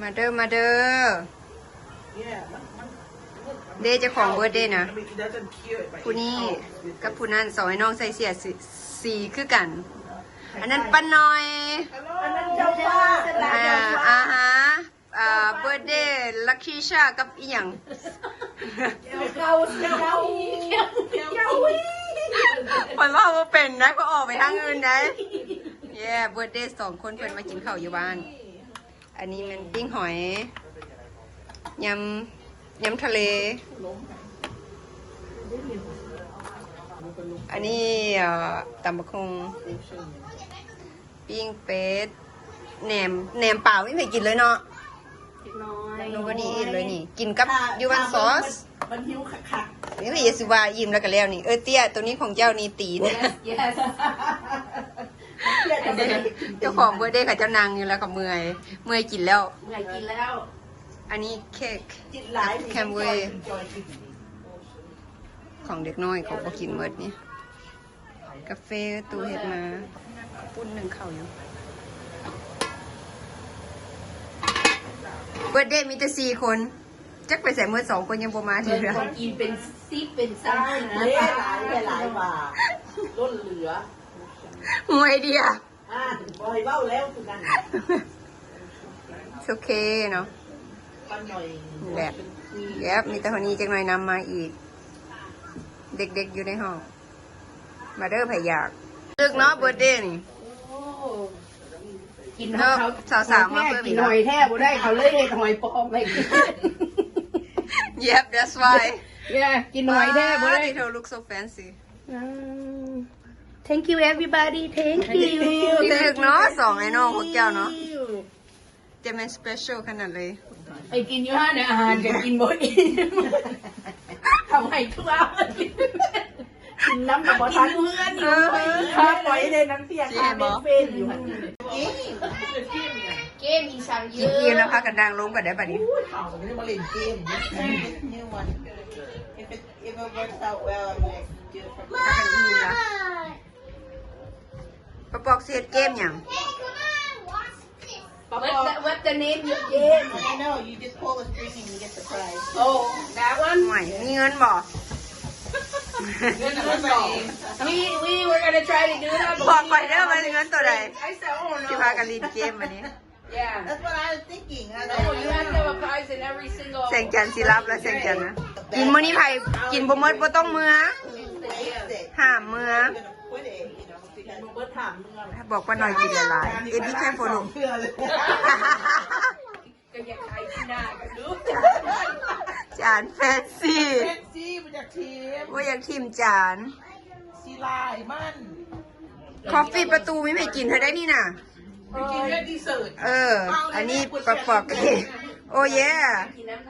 ມາເດີ ມາເດີ ເດເຈົ້າຂອງເບີດເດນະ ຜູ້ນີ້ກັບຜູ້ນັ້ນ ສອງອ້າຍນ້ອງໃສ່ເສື້ອສີ ສີຄືກັນ. ອັນນັ້ນປ້ານ້ອຍ ອັນນັ້ນເຈົ້າພາບ ອ່າ ອ່າຮະ ອ່າ ເບີດເດ ລັກຄີຊາ ກັບອີ່ຫຍັງ ເຈົ້າ ເຈົ້າ ເຈົ້າ ເຈົ້າ ເພິ່ນເວົ້າບໍ່ເປັນໄດ໋ ເພິ່ນອອກໄປທາງອື່ນໄດ໋. ເຢ້ ເບີດເດສອງຄົນ ເພິ່ນມາກິນເຂົ້າຢູ່ບ້ານ. ອັນນີ້ແມ່ນປີ້ງຫອຍ ຍຳ ຍຳທະເລ. ອັນນີ້ ເອີ ຕຳບັກຫຸ່ງ ປີ້ງເປັດ ແໜມ ແໜມປາ ບໍ່ມີໃຜກິນເລີຍເນາະ. ເດັກນ້ອຍ ໂນບອດີ້ອີດເລີຍນີ້ ກິນກັບຢູວັນຊອສ ມັນຫິວຄັກໆ. ນີ້ຢ່າຊິວ່າ ອີ່ມແລ້ວກໍແລ້ວນີ້. ເອີ ເຕ້ຍ ໂຕນີ້ຂອງເຈົ້ານີ້ຕີນ. Yes, yes. ເຈົ້າຂອງເບີດເດເຂົາເຈົ້ານັ່ງຢູ່ແລ້ວກໍເມື່ອຍ ເມື່ອຍກິນແລ້ວ ເມື່ອຍກິນແລ້ວ. ອັນນີ້ເຄັກ ກິນຫຼາຍ ແຄມເວີ ຂອງເດັກນ້ອຍ ເຂົາບໍ່ກິນໝົດນີ້. ກາເຟຕູ້ເຮັດມາ ປຸ້ນໜຶ້ງເຂົ້າຢູ່. ເບີດເດມີແຕ່ສີ່ຄົນ ຈັກໄປໃສໝົດ ສອງຄົນຍັງບໍ່ມາເທື່ອ. ເພິ່ນຂອງກິນເປັນສິບເປັນຊາວນະ ເດ້ຫຼາຍ ຫຼາຍວ່າ ລົ້ນເຫຼືອ. ຮູ້ໄອເດຍ ອ່າ ບໍ່ໃຫ້ເວົ້າແລ້ວຄືກັນ. It's okay ເນາະ ປ້ານ້ອຍ ແບບ ແບບ ມີແຕ່ເທົ່ານີ້ ຈັກໜ່ອຍນຳມາອີກ ເດັກໆຢູ່ໃນຫ້ອງ. ມາເດີ ໃຜຢາກ ເລິກເນາະ ເບີດເດນີ້. ໂອ້ ກິນ ເນາະ ເຂົາ ສາວໆມາເພີ່ມອີກ ກິນຫອຍແທ້ບໍ່ໄດ້ ເຂົາເລີຍເຮັດຫອຍປອມໃຫ້ກິນ. Yep, that's why. Yeah, ກິນຫອຍແທ້ບໍ່ໄດ້. Wow, they don't look so fancy. ອືມ Thank you everybody. Thank you. ເລິກເນາະ ສອງອ້າຍນ້ອງພວກເຈົ້າເນາະ. ຈະແມ່ນ special ຂະໜາດເລີຍ. ໄປກິນຢູ່ຮ້ານອາຫານກໍກິນບໍ່ອີ່ມ ເຂົາໃຫ້ທົ່ວ ກິນນຳກໍບໍ່ທັນ ກິນຢູ່ເຮືອນຢູ່. ເອີ ຂ້າໄປເດ້ ນັ່ງເສຍຄ່າເມັດເຟນຢູ່ຫັ້ນ. ເກມອີ່ຫຍັງ ເກມອີ່ຫຍັງ ກິນອີ່ມແລ້ວພາກັນນັ່ງລົງກ່ອນໄດ້ບັດນີ້. ໂອ້ຍ ເຂົາກໍໄດ້ມາຫຼິ້ນເກມ New one. If it, if it works out well, I'm gonna do it for ພາກັນອີ່ມລະ. ປາປອກຊິເຮັດເກມຫຍັງ? What the, what the name you game? I know, you just pull the string and you get the prize. Oh, that one? ຫວຍ ມີເງິນບໍ່? ເງິນ ເງິນບໍ່? We, we were gonna try to do that, but ບອກຂ້ອຍເດີວ່າເງິນໂຕໃດ. I said, oh no. ຊິພາກັນຫຼິ້ນເກມບັດນີ້. Yeah. That's what I was thinking. I was like, oh, you have to have a prize in every single. ແສງຈັນຊິຫຼັບແລ້ວ ແສງຈັນນະ. ກິນມື້ນີ້ໃຜກິນບໍ່ໝົດບໍ່ຕ້ອງເມືອ. Waste it. ຫ້າມເມືອ. You're gonna put it, you know. ບອກປ້ານ້ອຍກິນຫຼາຍໆ. ເອບີ ແຄນໂຟລູກ ກໍຢາກຂາຍທີ່ໜ້າກັນດູ. ຈານແຟນຊີ ແຟນຊີບໍ່ຢາກຖິ້ມ ບໍ່ຢາກຖິ້ມຈານ. ຊິລາຍມັນ ຄອບຟີປະຕູມີໃຜກິນເທົ່າໃດນີ້ນະ? ໄປກິນເລື່ອງດີເສີດ. ເອີ ອັນນີ້ປາປອກເຄັກ. ໂອ້ເຢ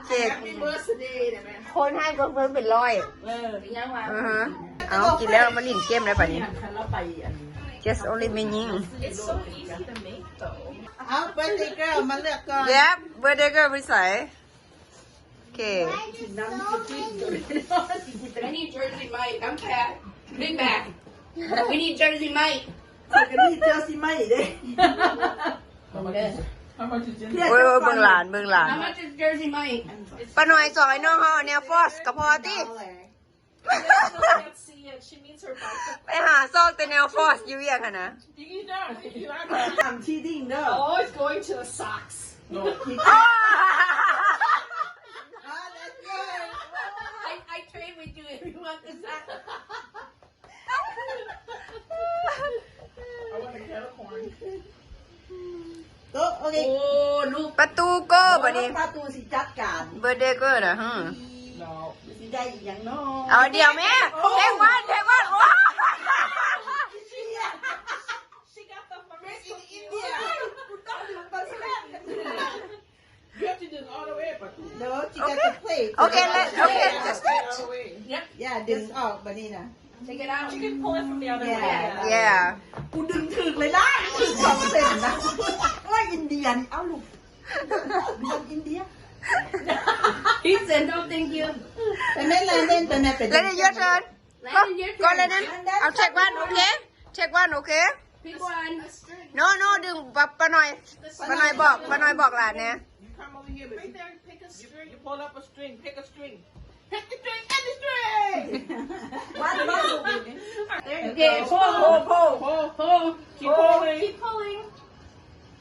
ເຄັກ Happy birthday ໄດ້ໄໝ? ຄົນໃຫ້ເພິ່ນເປັນຮ້ອຍ. ເອີ ເອີຮະ. ເອົາ ກິນແລ້ວມາຫຼິ້ນເກມແລ້ວບັດນີ້. Just only me. It's so easy to make though. ເອົາ birthday girl ມາເລືອກກ່ອນ. Yep, birthday girl ໄປໃສ? ໂອເຄ. I need Jersey Mike. I'm fat. Big back. We need Jersey Mike. ຂ້ອຍກໍມີ Jersey Mike ເດ້. ເບິ່ງຫຼານ ເບິ່ງຫຼານ. How much is Jersey Mike? ປ້ານ້ອຍ ສອງອ້າຍນ້ອງເຮົາເອົາແນວ Force ກໍພໍຕິ. She needs her bike. ໄປຫາຊອກແຕ່ແນວ Force ຢູ່ວຽກຫັ້ນນະ. I'm cheating ເດີ. Oh, it's going to the socks. No. ອໍ I, I trade with you if you want the socks. I want a California. ໂຕ ໂອເຄ. ໂອ້ ລູກ ປະຕູໂກ້ບັດນີ້ ປະຕູຊິຈັດການ ເບີດເດເກີນນະ. ຊິໄດ້ອີ່ຫຍັງເນາະ? ເອົາດຽວແມ່ ເທກວັນ ເທກວັນ. She got the made in India. You have to do it all the way, but no, she got the plate. Okay, let, okay, just wait. Yep. Yeah, ດຶງອອກບັດນີ້ນະ. Take it out. She can pull it from the other way. Yeah. Yeah. ກູດຶງຖືກເລີຍນະ ຖືກສອງເສັ້ນນະ. ໂອ້ຍ ອິນເດຍນີ້ ເອົາລູກ ເມືອງອິນເດຍ. He said, "No, thank you." ໄປແມ່ ແລນເດີນ ໄປແມ່ ໄປ Landon, your turn. Landon, your turn. Go, go, Landon. I'll take one, okay? Take one, okay? Pick one. No, no, ດຶງ ປາ ປານ້ອຍ ປານ້ອຍບອກ ປານ້ອຍບອກຫຼານແດ່. Right there, pick a string. You, you pull up a string, pick a string. Pick the string, pick the string! One, one, two, three. There you go. Okay, pull, pull, pull, pull. Keep pulling. Keep pulling.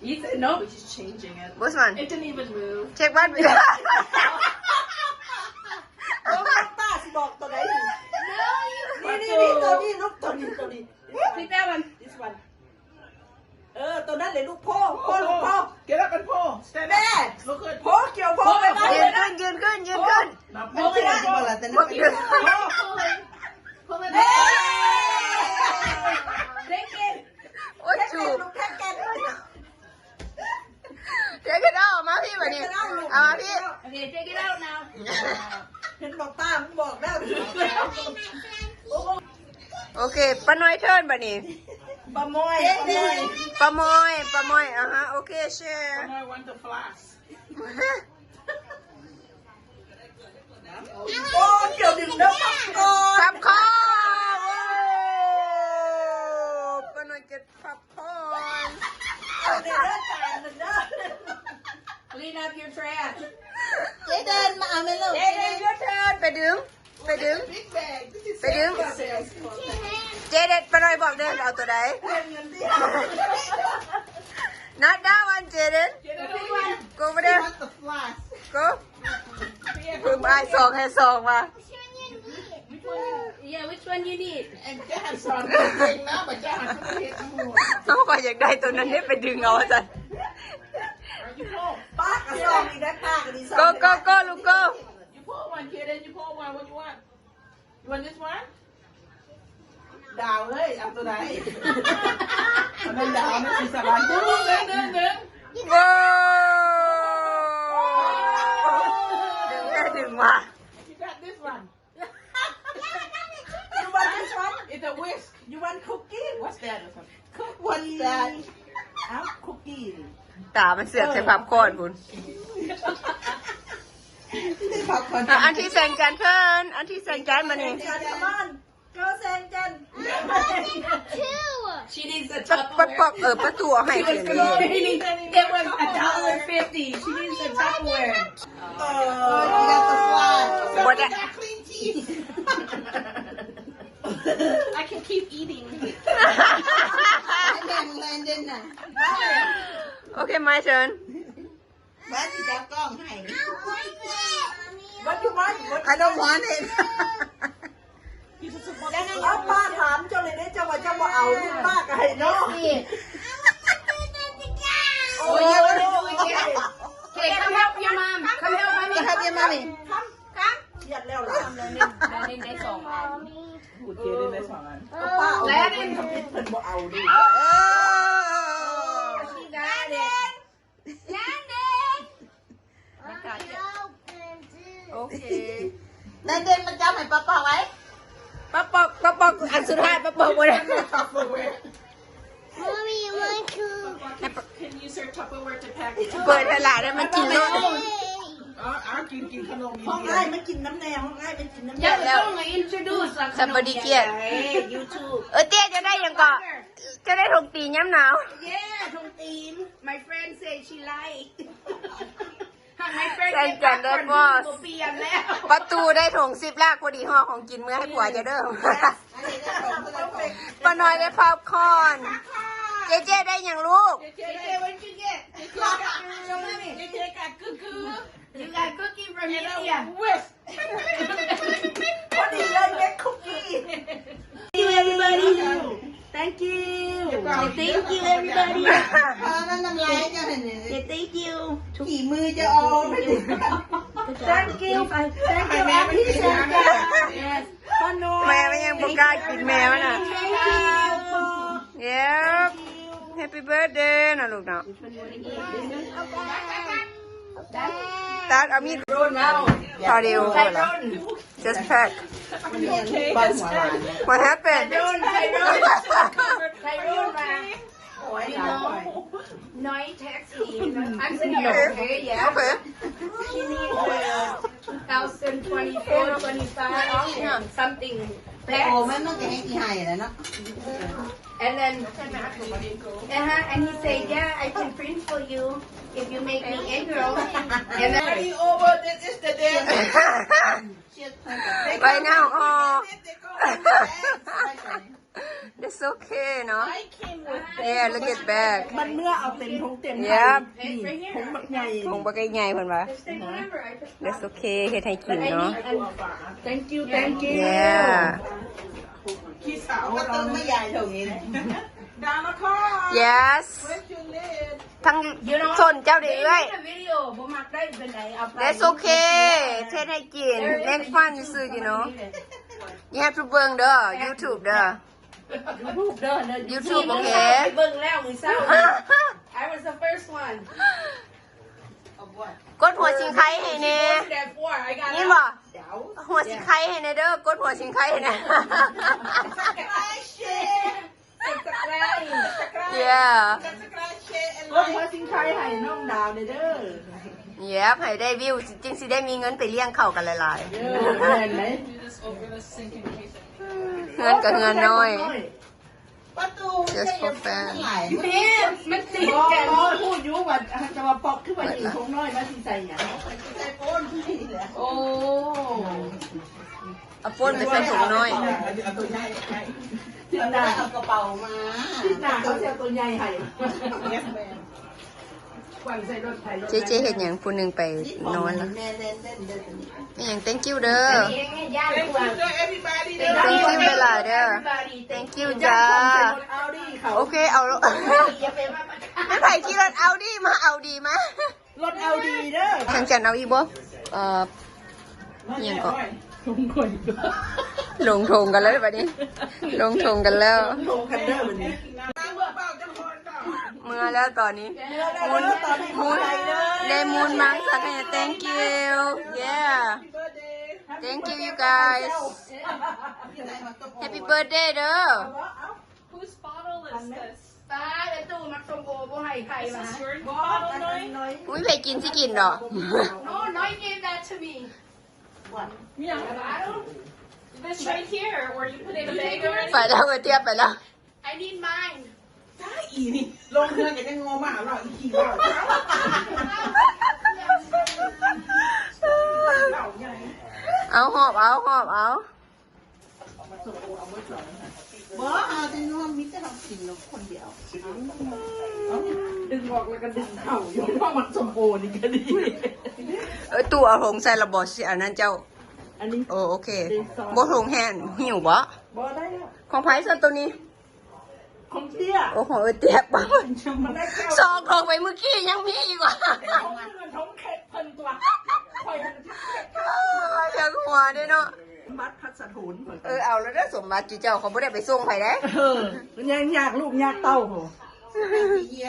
It's, no, it's just changing it. Which one? It didn't even move. Check one. ເບິ່ງຕາຊິບອກໂຕໃດນີ້. No, you ນີ້ ນີ້ ນີ້ ໂຕນີ້ລູກ ໂຕນີ້ ໂຕນີ້. Pick that one. This one. ເອີ ໂຕນັ້ນເລີຍລູກ ໂພ ໂພ ລູກ ໂພ. Get up and pull. Stand up. ແມ່ Look good. ໂພ ກ່ຽວໂພ ໄປ ໄປ ຢືນຂຶ້ນ ຢືນຂຶ້ນ ຢືນຂຶ້ນ. Now pull it up. Pull it up. Pull it up. Take it. ໂອ້ຍ Take it ຈູບ ລູກ Take it. Take it out ມາພີ້ບາດນີ້ Take it out ລູກ ເອົາມາພີ້. Okay, take it out now. ເຫັນບອກປ້າ ມັນບອກແລ້ວ. ໂອເຄ ປ້ານ້ອຍ turn ບາດນີ້. ປ້າມອຍ ປ້າມອຍ ປ້າມອຍ ປ້າມອຍ ອ່າຮະ ໂອເຄ share. ປ້າມອຍ want the floss. ໂອ້ ກ່ຽວດຶງເດີ ພັບຄອນ ພັບຄອນ. ໂອ້ ປ້ານ້ອຍ get ພັບຄອນ. ເອົາເດີ ເດີ ຈານເດີ. Clean up your trash. ເຈເດັນ ມາເອົາແມ່ລູກ. ເຈເດັນ your turn ໄປດຶງ ໄປດຶງ Big bag. This is ໄປດຶງ. Sales call. ເຈເດັນ ປ້ານ້ອຍບອກເດີ ເອົາໂຕໃດ. Not that one, Jaden. Go over there. Go. ອືມ ອ້າຍສອງໃຫ້ສອງວ່າ. Which one you need? Yeah, which one you need? ເຮົາກໍຢາກໄດ້ໂຕນັ້ນເດ້ ໄປດຶງເອົາວ່າຊັ້ນ. ປາກກະສອງອີກແລ້ວ ປາກກະດີສອງ. Go, go, go ລູກ go. You pull one, Jaden. You pull one. What you want? You want this one? ດາວເອີຍ ເອົາໂຕໃດ? ອັນນັ້ນດາວ ອັນນັ້ນສີສະຫວັນ. ດຶງ ດຶງ ດຶງ ດຶງ. ໂອ້ ດຶງແທ້ດຶງວ່າ. You got this one. You want this one? It's a whisk. You want cookie? What's that? What's that? ເອົ້າ cookie. ຕາມັນສຽບໃສ່ພັບຄອນພຸ້ນ. ພັບຄອນ. ອ່ະ ອັນທີ່ແສງຈັນເທີນ ອັນທີ່ແສງຈັນມານີ້. ແສງຈັນ Come on. Go ແສງຈັນ. She needs a ປະ ປະ Tupperware. ເອີ ປະຕູເອົາໃຫ້. She was complaining. It was a dollar fifty. She needs a Tupperware. Oh, you got the fly. ບໍ່ໄດ້. I can keep eating. ໂອເຄ my turn. ວ່າຊິຈັບກ້ອງໃຫ້. What you want? What I don't want it. ເອົາ ປ້າຖາມເຈົ້າເລີຍເດ້ ເຈົ້າວ່າເຈົ້າບໍ່ເອົາ ລູກປ້າກໍໃຫ້ເນາະ. Oh, you wanna do it again? Okay, come help your mom. Come help mommy. Come help your mommy. Come, come. ຄຽດແລ້ວລະ. ແລນ ໄດ້ສອງອັນ. ເອີ ເຈເດັນໄດ້ສອງອັນ. ປ້າເອົາ ແລນ ເພິ່ນບໍ່ເອົາເດ້. She got it. ແລນ ໂອເຄ ແລນ ມາຈັບໃຫ້ປ້າໆໄວ້. ປ້າໆ ປ້າໆ ອັນສຸດທ້າຍ ປ້າໆ ບໍ່ໄດ້. Mommy, you want to? Can use her Tupperware to pack. ເປີດໃຫ້ຫຼານໄດ້ມາກິນໂລດ. ເອີ ກິນ ກິນຂະໜົມ. ຫ້ອງອ້າຍມາກິນນຳແດ່ ຫ້ອງອ້າຍມາກິນນຳແດ່. ແລ້ວ introduce ສະບາຍດີກຽດ. ເອີ ເຕ້ ເຈົ້າໄດ້ຫຍັງເກາະ? ເຈົ້າໄດ້ຖົງຕີນຍາມໜາວ. Yeah, ຖົງຕີນ. My friend say she like. ແສງຈັນໄດ້ boss. ປະຕູໄດ້ຖົງສິບລາກ ພໍດີຫໍ່ຂອງກິນເມືອໃຫ້ຜົວເຈົ້າເດີ. ປ້ານ້ອຍໄດ້ popcorn. ເຈເຈ ໄດ້ຫຍັງລູກ? ເຈເຈ what you get? ເຈເຈ you got cookie from India. ພໍດີເລີຍ ເປັນຄຸກກີ້. Thank you, everybody. Thank you. Thank you, everybody. ເອີ ນັ້ນນ້ຳລາຍເຈົ້າຫັ້ນ. Thank you. ຂີ້ມືຈະອອກ. Thank you. Thank you, Auntie Sandra. Yes. ແມ່ມັນຍັງບໍ່ກ້າກິນແມ່ມັນນະ. Thank you. Yep. Happy birthday ນະລູກເນາະ. ຕັດເອົາມີດ. Tyrone now. Tyrone. Just pack. What happened? Tyrone, Tyrone. Tyrone ມາ. You know, Noi text me. I'm saying, okay, yeah. Okay. She needs the two thousand twenty-four, twenty-five, something. ໂອ້ ມັນ ມັນກໍແຮງຊິໃຫ້ແລ້ວເນາະ. And then, uh-huh, and he said, "Yeah, I can print for you if you make me egg roll." And then, over, this is the day. Right now, oh. It's okay, no? Yeah, look at bag. ມັນເມືອເອົາເຕັມຖົງເຕັມໄຖ ນີ້ຖົງບັກໃຫຍ່ ຖົງບັກໃຫຍ່ເພິ່ນວ່າ. That's okay ເຮັດໃຫ້ກິນເນາະ. Thank you, thank you. Yeah. ທັງສົ້ນເຈົ້າເດ້ເອື້ອຍ. That's okay ເຮັດໃຫ້ກິນ make fun ຊື່ໆ you know. You have to ເບິ່ງເດີ YouTube ເດີ. YouTube ເດີ YouTube ໂອເຄ ເບິ່ງແລ້ວມື້ເຊົ້າ. I was the first one. ກົດຫົວຊິງໄຄໃຫ້ແດ່ ຍິນບໍ່? ຫົວຊິງໄຄໃຫ້ແດ່ເດີ ກົດຫົວຊິງໄຄໃຫ້ແດ່. Yeah. ກົດຫົວຊິງໄຄໃຫ້ນ້ອງດາວແດ່ເດີ. Yep ໃຫ້ໄດ້ວິວ ຈຶ່ງຊິໄດ້ມີເງິນໄປລ້ຽງເຂົ້າກັນຫຼາຍໆ. ເອີ ແມ່ນເດ້. ເຮືອນກໍເຮືອນນ້ອຍ ປະຕູ just for fun. ແມ່ນ ມັນຕິດກັນ ບໍ່ຮູ້ຢູ່ວ່າຈະວ່າປອກຄືວ່າຍິງຄົງນ້ອຍມາຊິໃສ່ຫຍັງ. ໂອ້ ເອົາໂຟນໄປໃສ່ຖົງນ້ອຍ. ເອົາໂຕໃຫຍ່ ທິດໜ້າເອົາກະເປົາມາ ທິດໜ້າເຂົາຊິເອົາໂຕໃຫຍ່ໃຫ້. ເຈເຈເຮັດຫຍັງ? ຜູ້ໜຶ່ງໄປນອນລະ. ອີ່ຫຍັງ? Thank you ເດີ. Thank you ຫຼາຍໆເດີ. Thank you ຈ້າ. ໂອເຄ ເອົາ ແມ່ນໃຜຂີ່ລົດ Audi ມາ Audi ມາ. ລົດເອົາດີເດີ. ແສງຈັນເອົາອີກບໍ່? ເອີ ອີ່ຫຍັງເກາະ? ລົງຖົງກັນແລ້ວບັດນີ້ ລົງຖົງກັນແລ້ວ. ລົງກັນເດີບັດນີ້ ເມືອແລ້ວຕອນນີ້. ເມືອແລ້ວ ໝູນ ຕອນນີ້ ໝູນ ໄດ້ໝູນມັງສັກແນ່. Thank you. Yeah. Thank you, you guys. Happy birthday ເດີ. Whose bottle is this? ປ້າ ໄອ້ຕູ້ມັກສົ້ມໂອບໍ່ໃຫ້ໃຜວະ? Is this your bottle, Noi? ອຸ້ຍ ໃຜກິນຊິກິນດອກ. No, Noi gave that to me. What? ມີຫຍັງ? The bottle? This right here, or you put in a bag already? ໄປແລ້ວ ໄປຕຽບໄປແລ້ວ. I need mine. ຕາຍອີ່ນີ້ ລົງເຮືອນກໍຍັງງໍໝາເລາະ ອີ່ຂີ້ເວົ້າ. ເອົາ ຫອບເອົາ ຫອບເອົາ. ບໍ່ ເອົາແຕ່ນ້ອງ ມີແຕ່ເຮົາກິນເນາະ ຄົນດຽວ. ເອົາ ດຶງອອກແລ້ວກໍດຶງເຂົ້າຢູ່ ເພາະມັນສົມໂອນີ້ກໍດີ. ເອີ ຕູ້ເອົາຖົງໃສ່ລະບໍ່? ຊິອັນນັ້ນເຈົ້າ ອັນນີ້. ໂອ ໂອເຄ. ບໍ່ຖົງແຮງຫິ້ວບໍ່? ບໍ່ ໄດ້ແລ້ວ. ຂອງໃຜຊັ້ນໂຕນີ້? ຂອງເຕ້ຍ. ໂອ້ ຂອງເອື້ອຍເຕ້ຍ. ມັນໄດ້ເຈົ້າ ສອງຖົງໄປມື້ກີ້ຍັງມີອີກຫວາ? ຂອງເພິ່ນ ຂອງເຂດເພິ່ນຕົວະ ຂ້ອຍ ຢາກຫົວເດ້ເນາະ. ບັດພັດສະຖູນ. ເອີ ເອົາແລ້ວເດີ ສົມບັດຈຸເຈົ້າ ເຂົາບໍ່ໄດ້ໄປສົ່ງໃຜເດ້. ເອີ ມັນຍາກ ຍາກລູກຍາກເຕົ້າພຸ້ນ. ເອີ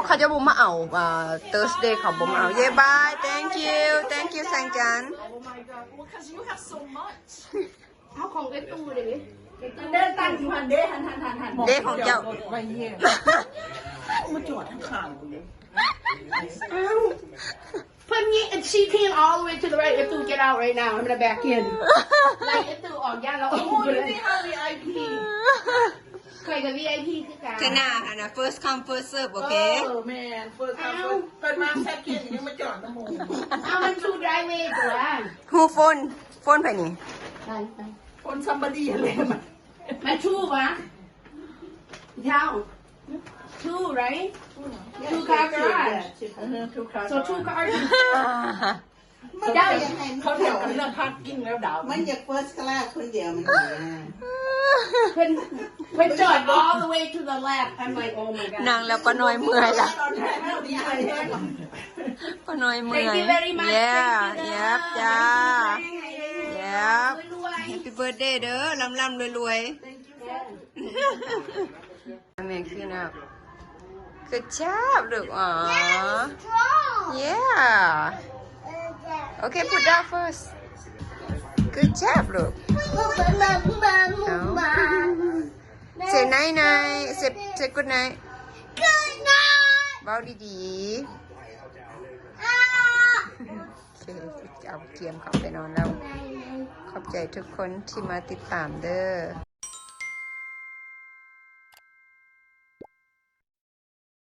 ເຂົາເຈົ້າບໍ່ມາເອົາ ອ່າ Thursday ເຂົາບໍ່ມາເອົາ. ເຢ້ ບາຍ. Thank you, thank you ແສງຈັນ. ເອົາຂອງເອື້ອຍຕູ້ເດ້. ເດີ ຕັ້ງຢູ່ຫັ້ນເດ້ ຫັ້ນໆໆໆ. ເດ້ ຂອງເຈົ້າ. ມາຈອດທາງຂ້າງ. ອ້າວ ເພິ່ນນີ້ and she came all the way to the right. ເອື້ອຍຕູ້ get out right now. I'm gonna back in. ໄລ່ເອື້ອຍຕູ້ອອກ ຢ້ານລາວອອກ. ໂອ້ ຢູ່ໃນຫ້ອງ VIP. ຂ້ອຍກໍ VIP ຄືກັນ. ເທື່ອໜ້າຫັ້ນນະ first come first serve ໂອເຄ. ເອີ ແມ່ນ first come first. ເພິ່ນມາ second ຍັງມາຈອດນຳໝູ່. ເອົາ ມັນ two driveway ຕົວະ. ຮູ້ໂຟນ ໂຟນໃຜນີ້? ໂຟນ somebody ຫັ້ນແຫຼະ. ມາ two ຫວະ? ເຈົ້າ two right? Two car garage. ເອີ two car. So two cars. ເຈົ້າ ເຂົາຖາມເລື່ອງ parking ແລ້ວດາວ. ມັນຢາກ first class ຄົນດຽວມັນ. ເພິ່ນ ເພິ່ນຈອດ all the way to the left. I'm like, oh my god. ນັ່ງແລ້ວປ້ານ້ອຍເມື່ອຍລະ. ປ້ານ້ອຍເມື່ອຍ. Thank you very much. Yeah, yep ຈ້າ. Yep. Happy birthday ເດີ ລ່ຳໆລວຍໆ. Thank you. Good job ລູກ. Aw. Yeah. Okay, put down first. Good job ລູກ. ເອົາ say night night. Say, say good night. Good night. ເວົ້າດີໆ. ໂອເຄ ເອົາກຽມເຂົ້າໄປນອນແລ້ວ. ຂອບໃຈທຸກຄົນທີ່ມາຕິດຕາມເດີ.